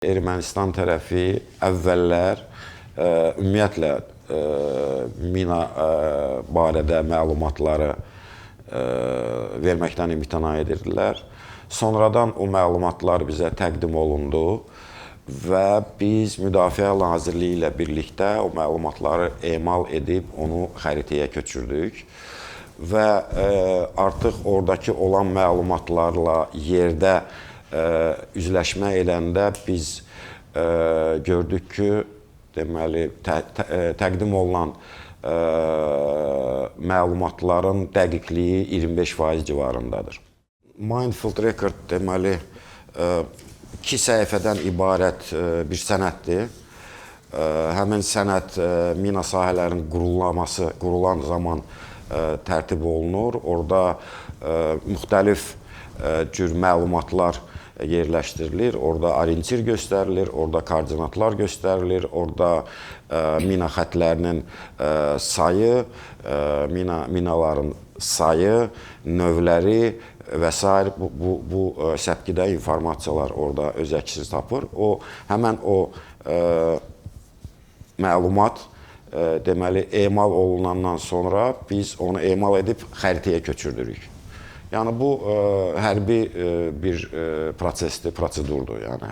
Ermənistan tərəfi əvvəllər ümumiyyətlə mina barədə məlumatları verməkdən imtina edirdilər. Sonradan o məlumatlar bizə təqdim olundu və biz Müdafiə Nazirliyi ilə birlikdə o məlumatları emal edib onu xəritəyə köçürdük və artıq oradakı olan məlumatlarla yerdə üzləşmə eləndə biz gördük ki, deməli təqdim olunan məlumatların dəqiqliyi 25% civarındadır. Minefield Record deməli 2 səhifədən ibarət bir sənəddir. Həmin sənəd mina sahələrinin qurulan zaman tərtib olunur. Orada müxtəlif cür məlumatlar yerləşdirilir. Orada orientir göstərilir, orada koordinatlar göstərilir, orada mina xətlərinin sayı, minaların sayı, növləri və sair bu səpkidə informasiyalar orada öz əksini tapır. O həmən o məlumat deməli emal olunandan sonra biz onu emal edib xəritəyə köçürdürük. Yəni bu hərbi bir prosesdir, prosedurdur. Yəni